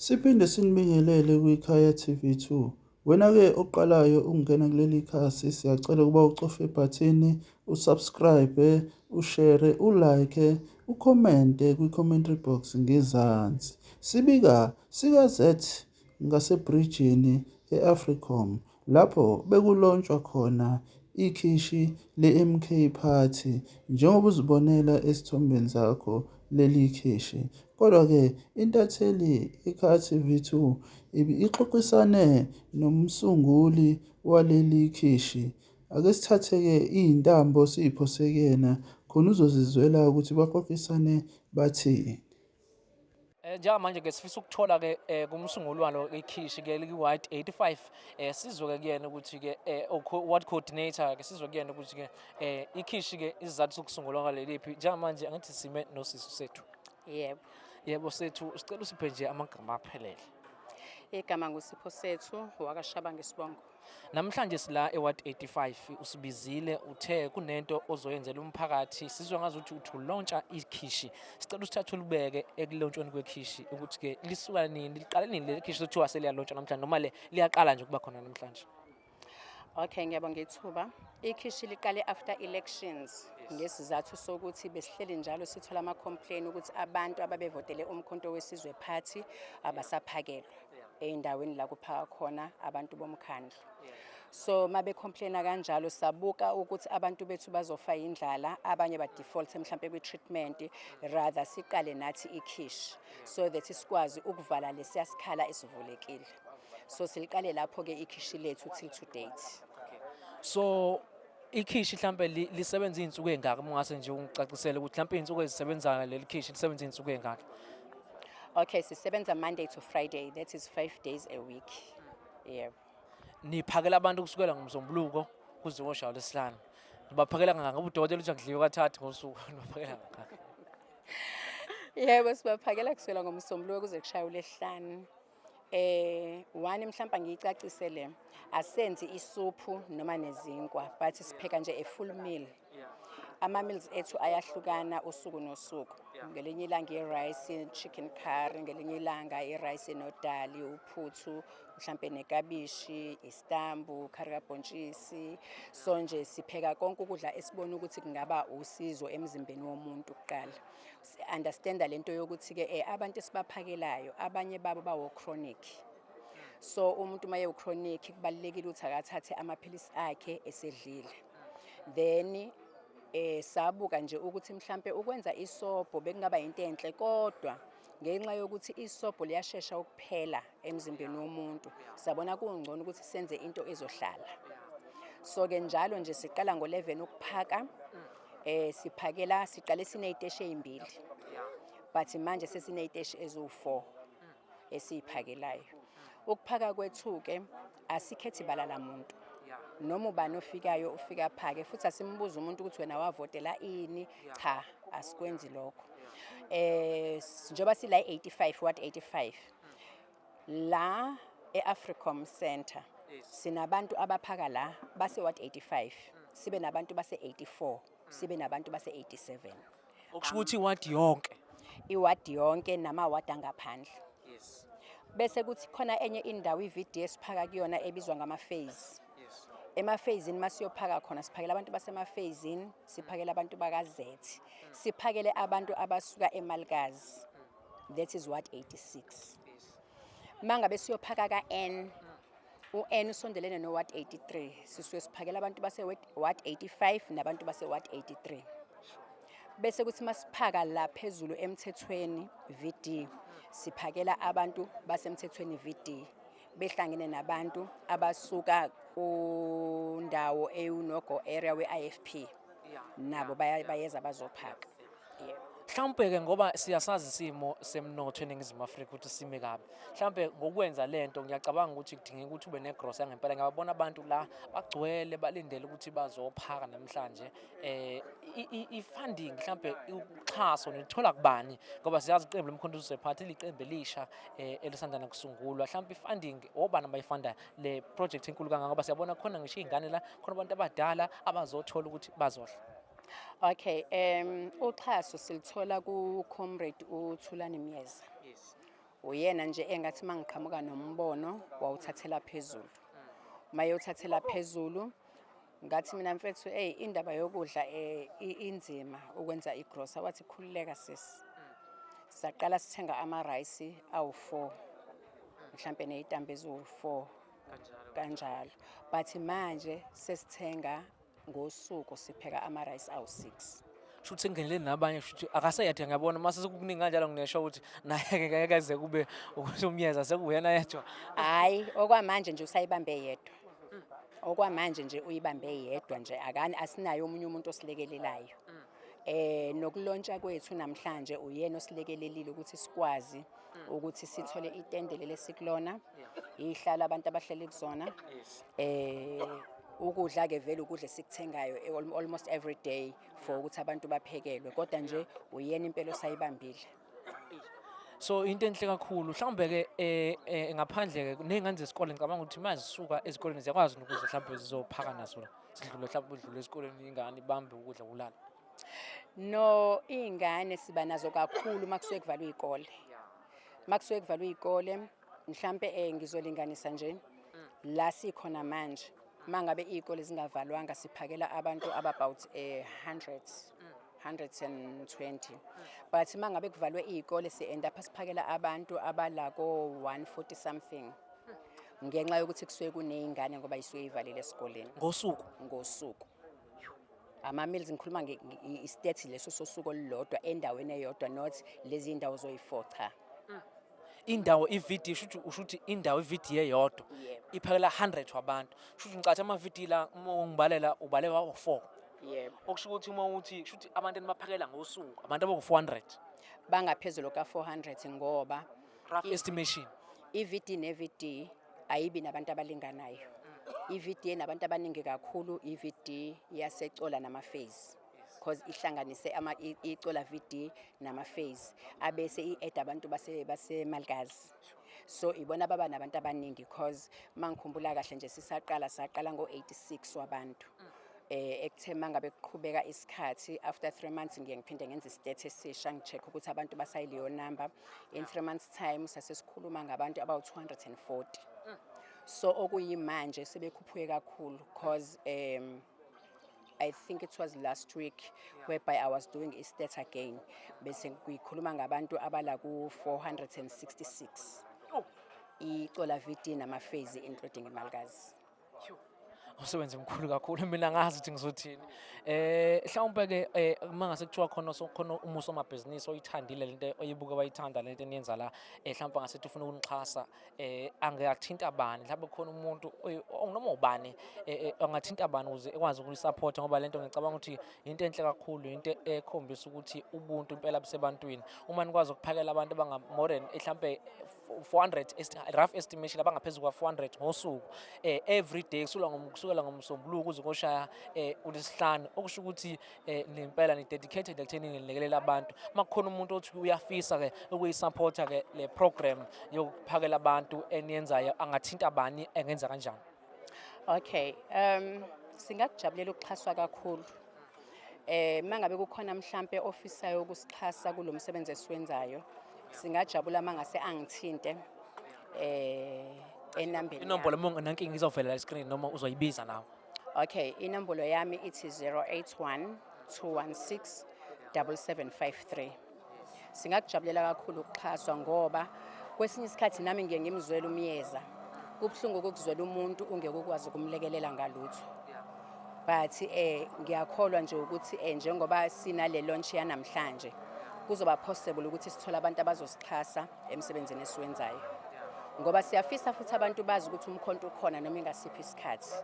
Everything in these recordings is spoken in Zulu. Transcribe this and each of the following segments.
Siphinde sinibingelele kwiKhaya TV 2. Wena-ke oqalayo ukungena kuleli khasi, siyacela ukuba ucofe ibhathini, usubscribe, ushare, ulike, ukhomente kwi-commentary box ngezansi. Sibika sika-Z ngasebrijini e-Africom lapho bekulontshwa khona ikhishi le-MK Party njengoba uzibonela esithombeni zakho leli khishi. Kodwa-ke intatheli iKhaya TV 2 ixoxisane nomsunguli waleli khishi. Ake sithathe-ke iy'ntambo siy'phose kuyena khona uzozizwela ukuthi baxoxisane bathini. Njengamanje ke sifisa ukuthola ke kumsunguli walo ikhishi ke liki-Ward 85, sizwe ke kuyena ukuthi ke ward coordinator ke, sizwe kuyena ukuthi ke ikhishi ke isizathu sokusungulwa kwaleliphi. Njengamanje angithi sime nosisu sethu. Yebo. Yebo sethu, sicela usiphe nje amagama aphelele. Igama nguSipho Sethu wakaShaba ngesibongo. Namhlanje sila eWard 85, usibizile, uthe kunento ozoyenzela umphakathi. Sizwe ngazuthi uthi ulauncha ikhishi. Sicela usithathe ulubeke ekulontshweni kwekhishi, ukuthi ke lisuka nini, liqale nini leli khishi kuthiwa seliyalontshwa namhlanje, noma le liyaqala nje ukuba khona namhlanje? Okay, ngiyabonga ithuba. Ikhishi liqale after elections ngesizathu sokuthi besihleli njalo sithola ama-complain ukuthi abantu ababevotele uMkhonto weSizwe Party abasaphakelwa ey'ndaweni la kuphaka khona abantu bomkhandlu. So mabe-complaina kanjalo, sabuka ukuthi abantu bethu bazofa yindlala, abanye ba-default mhlampe kwi-treatment, rather siqale nathi ikhishi so that sikwazi ukuvala lesiya sikhala esivulekile. So siliqale lapho-ke ikhishi lethu till to date. So ikhishi mhlambe lisebenza izinsuku ezingaki, uma ungase nje ungicacisele ukuthi mhlambe izinsuku ezisebenzayo leli khishi lisebenza izinsuku ezingaki? Okay, sisebenza Monday to Friday, that is 5 days a week. Yebo. Niphakela abantu kusukela ngoMsombuluko kuze koshaya lesihlanu. Nibaphakela kangaka, ngoba udokotela uthi akudliwe kathathu ngosuku? Nibaphakela kangaka? Yebo, sibaphakela kusukela ngoMsombuluko kuze kushaya uLesihlanu. One, mhlawumbe ngiyicacise le. Asenzi isuphu noma nezinkwa, but sipheka nje a full meal. Ama meals ethu ayahlukana usuku nosuku. Ngelinye ilanga i-rice, chicken curry, ngelinye ilanga i-rice nodali, uphuthu, mhlambe nekabishi, istambu, curry kabhontshisi. So nje sipheka konke ukudla esibona ukuthi kungaba usizo emzimbeni womuntu kuqala. Understanda lento yokuthi ke abantu esibaphakelayo abanye babo bawo chronic. So umuntu uma ewu chronic kubalulekile ukuthi akathathe amaphilisi akhe esedlile. Then sabuka nje ukuthi mhlambe ukwenza isobho bekungaba into enhle, kodwa ngenxa yokuthi isobho liyashesha ukuphela emzimbeni womuntu, sabona kungcono ukuthi senze into ezohlala. So ke njalo nje siqala ngo11 ukuphaka. Siphakela, siqale sineyiteshi ezimbili, but manje sesineyiteshi eziwu4 esiyiphakelayo. Ukuphaka kwethu ke asikhethi bala lamuntu, noma ubani ofikayo ufika aphake, futhi asimbuza umuntu ukuthi wena wavotela ini. Cha, asikwenzi lokho. Njengoba sila 85, ward 85 la eAfricom Center, sinabantu abaphaka la base ward 85, sibe nabantu base 84, sibe nabantu base 87. Okusho ukuthi iwadi yonke. Iwadi yonke namawadi angaphandle. Bese kuthi khona enye indawo, i-VD, esiphaka kuyona ebizwa ngama-phase. Ema-phasini masiyophaka khona, siphakela abantu basema-phasini, siphakela abantu bakaZ, siphakele abantu abasuka eMalikazi, that is ward 86. Mangabe siyophaka ka-N, u-N usondelene no-ward 83, sisuke siphakela abantu base-ward 85 nabantu base-ward 83. Bese kuthi masiphaka la phezulu eMthethweni VD, siphakela abantu baseMthethweni VD behlangene nabantu abasuka kundawo ewu-no-go area we-IFP, nabo bayeza bazophaka, yebo. Mhlawumbe ke ngoba siyasazi isimo semnotho eNingizimu Afrika ukuthi sime kabi. Mhlawumbe ngokwenza lento ngiyacabanga ukuthi kudingeka ukuthi ube negrosa yangempela. Ngiyabona abantu la bagcwele, balindele ukuthi bazophaka namhlanje. I-funding, mhlawumbe uxhaso nilithola kubani? Ngoba siyazi iqembu loMkhonto Wesizwe Party liqembu elisha elisanda kusungulwa. Mhlawumbe i-funding, obani abayifunda le project enkulu kangaka? Ngoba siyabona khona ngisho izingane la, khona abantu abadala abazothola ukuthi bazodla. Okay, uxhaso silithola ku Comrade uThulani Myeza. Uyena nje engathi mangiqhamuka nombono wawuthathela phezulu. Uma eyothathela phezulu ngathi mina mfethu, ey, indaba yokudla inzima ukwenza igrosa. Wathi, "Khululeka sisi." Saqala sithenga ama-rice awu-4, mhlampe ney'tambu eziwu-4 kanjalo, but manje sesithenga ngosuku sipheka ama-rice awu-6. Shuthi sengingenele nabanye, shuthi akaseyedwa. Ngiyabona mase sekukuningi kanjalo, nginesho ukuthi naye-ke ngeke aze kube ukuthi umyeza sekuyena yedwa. Hhayi, okwamanje nje usayibambe yedwa. Okwamanje nje uyibambe yedwa nje, akani asinaye omunye umuntu osilekelelayo. Nokulontsha kwethu namhlanje uyena osilekelelile ukuthi sikwazi ukuthi sithole itende leli esikulona, ihlala abantu abahleli kuzona. Ukudla ke vele ukudla esikuthengayo almost every day for ukuthi abantu baphekelwe, kodwa nje uyena impela osayibambile. So into enhle kakhulu mhlawumbe-ke ngaphandle-ke ney'ngane zesikole, ngicabanga ukuthi uma zisuka ezikoleni ziyakwazi nokuze mhlawumbe zizophaka nazo la, sidlule mhlawumbe udlule esikoleni ingane ibambe ukudla kulala. No, iy'ngane siba nazo kakhulu uma kusuke kuvalwe iy'kole. Uma kusuke kuvalwe iy'kole, mhlampe ngizolinganisa nje la sikhona manje. Uma ngabe iy'kole zingavalwanga siphakela abantu about 100, 120, but uma ngabe kuvalwe iy'kole si-end up siphakela abantu abala ko-140 something, ngenxa yokuthi kusuke kuney'ngane ngoba isuke ivalile esikoleni. Ngosuku? Ngosuku, ama-meals ngikhuluma i-stat leso sosuku olulodwa endaweni eyodwa, not lezi iy'ndawo zoyi-four, cha. Indawo i-VD, shuthi usho ukuthi indawo i-VD eyodwa Yebo. iphakela 100 wabantu, shuthi ngicathi ama-VD la uma ungibalela ubale wawo-4. Yebo. Okusho ukuthi uma uthi shuthi abantu enibaphakela ngosuku abantu abawu-400. Bangaphezulu ka-400 ngoba Rough estimation. I-VD ne-VD ayibi nabantu abalinganayo. I-VD enabantu abaningi kakhulu i-VD yaseCola nama-phase, cause ihlanganise iCola VD nama-phase, abese i-add abantu baseMalkazi, so ibona baba nabantu abaningi, cause mangikhumbula kahle nje sisaqala saqala ngo-86 wabantu. Ekuthe mangabe kuqhubeka isikhathi, after 3 months ngiye ngiphinde ngenze istat esisha, ngi-check ukuthi abantu basayileyo number. In 3 months time sasesikhuluma ngabantu abawu-240, so okuyimanje sebekhuphuke kakhulu, cause I think it was last week whereby I was doing i-stat again, bese ngikhuluma ngabantu abala ku-466, iCola VD nama-phase including iMalkazi. Umsebenzi mkhulu kakhulu, mina ngazi ukuthi ngizothini. Mhlawumbe ke uma ngase kuthiwa khona khona umuso wamabhizinisi oyithandile lento oyibuka wayithanda lento eniyenza la, mhlawumbe ngase ufuna ukunixhasa, angathinta bani? Mhlawumbe khona umuntu noma ubani angathinta bani ukuze ekwazi ukuyisupport, ngoba lento ngicabanga ukuthi into enhle kakhulu, into ekhombisa ukuthi ubuntu impela busebantwini. Uma nikwazi ukuphakela abantu abanga more than mhlambe 400, rough estimation abangaphezulu kwa 400 ngosuku, every day kusukela ngomsombuluko kuze koshaya uLwesihlanu, okusho ukuthi nempela ni dedicated ekutheni nilekelela abantu. Makukhona umuntu othi uyafisa ke ukuyisupporta ke le program yokuphakela abantu eniyenzayo, angathinta bani, engenza kanjani? Okay, singakujabulela ukuxhaswa kakhulu. Mangabe kukhona mhlambe ofisayo ukusixhasa kulomsebenzi esiwenzayo, singajabula mangase angithinte enambeni. Inombolo uma ungenankinga izovela la screen noma uzoyibiza nawe. Okay, inombolo yami ithi 081 216 7753. Singakujabulela kakhulu ukuxhaswa ngoba kwesinye isikhathi nami ngiye ngimzwele umyeza. Kubuhlungu ukuzwela umuntu ungeke ukwazi ukumlekelela ngalutho. But ngiyakholwa nje ukuthi njengoba sinale launch yanamhlanje kuzoba possible ukuthi sithole abantu abazosixhasa emsebenzini esiwenzayo. Ngoba siyafisa futhi abantu bazi ukuthi umkhonto ukhona noma ingasiphi isikhathi.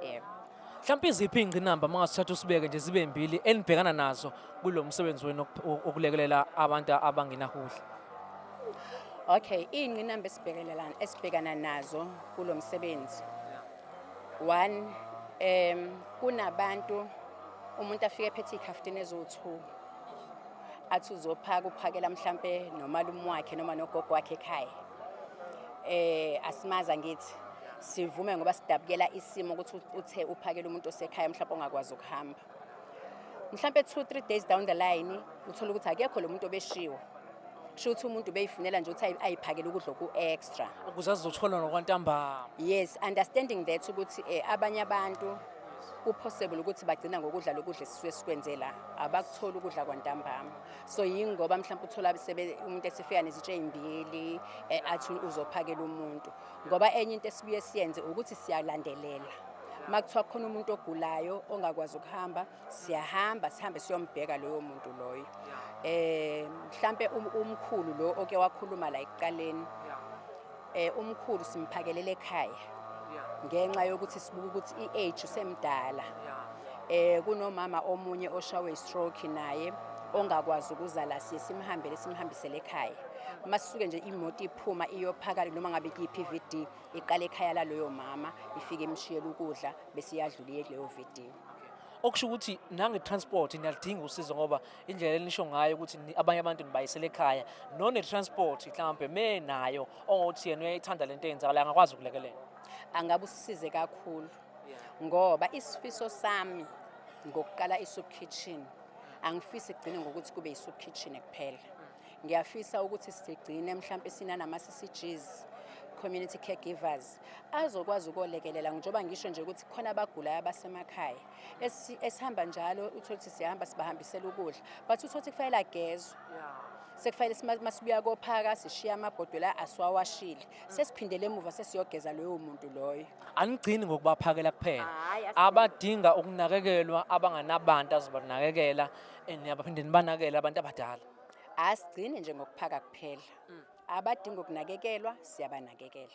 Yebo. Mhlawumbe iziphi iy'ngqinamba, uma ngasithatha usibeke nje zibe mbili, enibhekana nazo kulo msebenzi wenu wokulekelela abantu abangenakudla? Okay, iy'ngqinamba esibhekana nazo kulo msebenzi. One, kunabantu umuntu afike ephethe iy'khaftini eziwu-2, athi uzophaka, uphakela mhlampe nomalume wakhe noma nogogo wakhe ekhaya. Asimaza ngithi sivume ngoba sidabukela isimo ukuthi uthe uphakela umuntu osekhaya mhlawumbe ongakwazi ukuhamba. Mhlampe 2 3 days down the line uthola ukuthi akekho lo muntu obeshiwo. Kusho ukuthi umuntu ubeyifunela nje ukuthi ayiphakele ukudla oku-extra. Ukuze azothola nokwantambama. Yes, understanding that ukuthi abanye abantu ku-possible ukuthi bagcina ngokudla lokudla esisuke sikwenze la, abakutholi ukudla kwantambama. So yingoba mhlawumbe uthola umuntu esefika nezitsha ey'mbili athi uzophakela umuntu. Ngoba enye into esibuye siyenze ukuthi siyalandelela. Uma kuthiwa kukhona umuntu ogulayo ongakwazi ukuhamba, siyahamba sihambe siyombheka loyo muntu loyo. Mhlambe umkhulu lo oke wakhuluma la ekuqaleni. Umkhulu simphakelele ekhaya. Ngenxa yokuthi sibuka ukuthi i-age usemdala. Kunomama omunye oshawe i-stroke naye ongakwazi ukuza la, siye simhambele simhambisele ekhaya. Masisuke nje imoto iphuma iyophaka noma ngabe kuyiphi i-VD, iqale ekhaya laloyo mama, ifike imshiyele ukudla bese iyadlula iye kuleyo VD. Okusho ukuthi nange-transport niyalidinga usizo, ngoba indlela enisho ngayo ukuthi abanye abantu nibayisele ekhaya, none-transport mhlawumbe menayo ongokuthi yena uyayithanda lento eyenzakalayo angakwazi ukulekelela. Angabe usisize kakhulu ngoba isifiso sami ngokuqala i-soup kitchen, angifisi kugcine ngokuthi kube i-soup kitchen kuphela. Ngiyafisa ukuthi sigcine mhlampe sinanama-CCGs, community caregivers, azokwazi ukolekelela, njengoba ngisho nje ukuthi khona abagulayo abasemakhaya esihamba njalo, uthole ukuthi siyahamba sibahambisela ukudla, but uthole ukuthi kufanele agezwe, sekufanele masibuya kophaka sishiya amabhodwe la asiwawashile, sesiphindele emuva sesiyogeza loyo muntu loyo. Anigcini ngokubaphakela kuphela, Hhayi, abadinga ukunakekelwa abanganabantu azobanakekela, niyabaphinde nibanakekele abantu abadala. Asigcini nje ngokuphaka kuphela, abadinga ukunakekelwa siyabanakekela.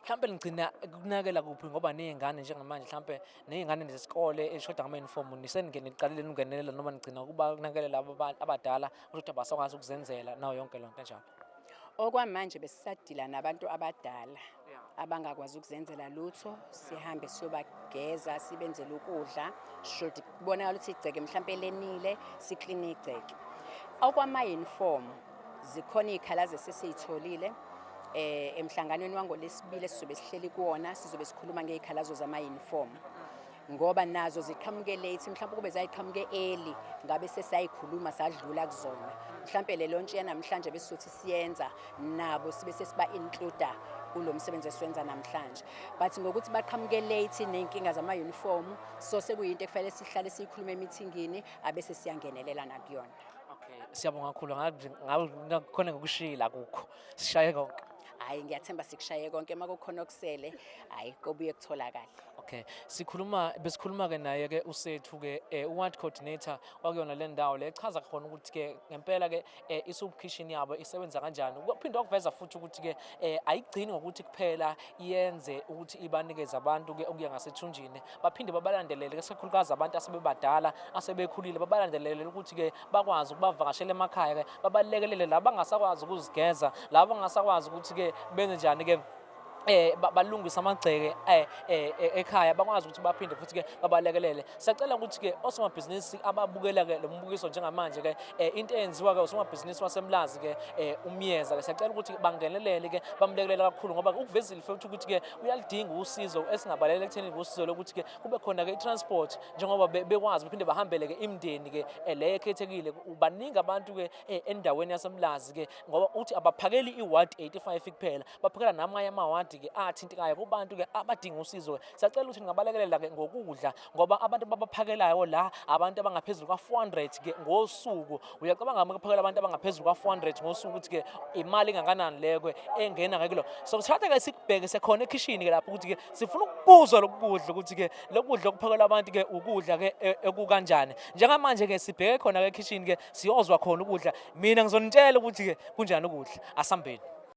Mhlampe nigcina ukunakekela kuphi, ngoba ney'ngane njengamanje mhlampe ney'ngane zesikole eshoda ngama-uniform, niseningene niqalile ningenelela noma nigcina ukuba kunakekela labo abadala ukuthi abasakwazi ukuzenzela nayo yonke lonto enjalo? Okwamanje besisadila nabantu abadala abangakwazi ukuzenzela lutho, sihambe siyobageza, sibenzele ukudla, should kubonakala ukuthi igceke mhlampe lenile, sikline igceke. Okwama-uniform zikhona iy'khalazo esesiy'tholile emhlanganweni wangolesibili esizobe sihleli kuwona, sizobe sikhuluma ngey'khalazo zama-uniform, ngoba nazo ziqhamuke late. Mhlawumbe kube zayiqhamuke early ngabe sesiyayikhuluma sadlula kuzona. Mhlawumbe le launch yanamhlanje besizothi siyenza nabo, sibe sesiba-includa kulo msebenzi esiwenza namhlanje, but ngokuthi baqhamuke late ney'nkinga zama-uniform, so sekuyinto ekufanele sihlale siyikhulume emithingini, abese siyangenelela nakuyona. Okay, siyabonga kakhulu. Ngabe khona ngokushila kukho sishaye konke. Hhayi, ngiyathemba sikushaye konke. Uma kukhona okusele, hhayi, kobuye kutholakale. Okay, besikhuluma ke naye ke uSethu ke uward coordinator wakuyona le ndawo le, echaza khona ukuthi ke ngempela ke i-soup kitchen yabo isebenza kanjani. Kuphinde wakuveza futhi ukuthi ke ayigcini ngokuthi kuphela iyenze ukuthi ibanikeze abantu ke okuya ngasethunjini, baphinde babalandelele ke kakhulukazi abantu asebebadala asebekhulile, babalandelele ukuthi ke bakwazi ukubavakashela emakhaya ke, babalekelele laba bangasakwazi ukuzigeza, laba bangasakwazi ukuthi ke benze njani ke balungise amagceke ekhaya, bakwazi ukuthi baphinde futhi ke babalekelele. Siyacela ukuthi ke osomabhizinisi ababukela ke lo mbukiso njengamanje ke into eyenziwa ke usomabhizinisi waseMlazi ke uMyeza ke, siyacela ukuthi bangenelele ke bamlekelele kakhulu, ngoba ukuvezile futhi ukuthi ke uyalidinga usizo, esingabalela ekutheni usizo lokuthi ke kube khona ke i-transport, njengoba bekwazi baphinde bahambele ke imindeni ke le ekhethekile. Baningi abantu ke endaweni yaseMlazi ke, ngoba uthi abaphakeli i-ward 85 kuphela, baphakela namanye amawadi ke athintekayo kubantu ke abadinga usizo ke. Siyacela ukuthi ningabalekelela ke ngokudla, ngoba abantu ababaphakelayo la abantu abangaphezulu kwa-400 ke ngosuku. Uyacabanga uma kuphakela abantu abangaphezulu kwa-400 ngosuku ukuthi ke imali engakanani leyo ke engena ke kulo. So sithatha ke sikubheke sekhona ekhishini ke lapho ukuthi ke sifuna ukuzwa lokudla, ukuthi ke lokudla okuphakela abantu ke ukudla ke ekukanjani. Njengamanje ke sibheke khona ke ekhishini ke, siyozwa khona ukudla. Mina ngizonitshela ukuthi ke kunjani ukudla. Asambeni.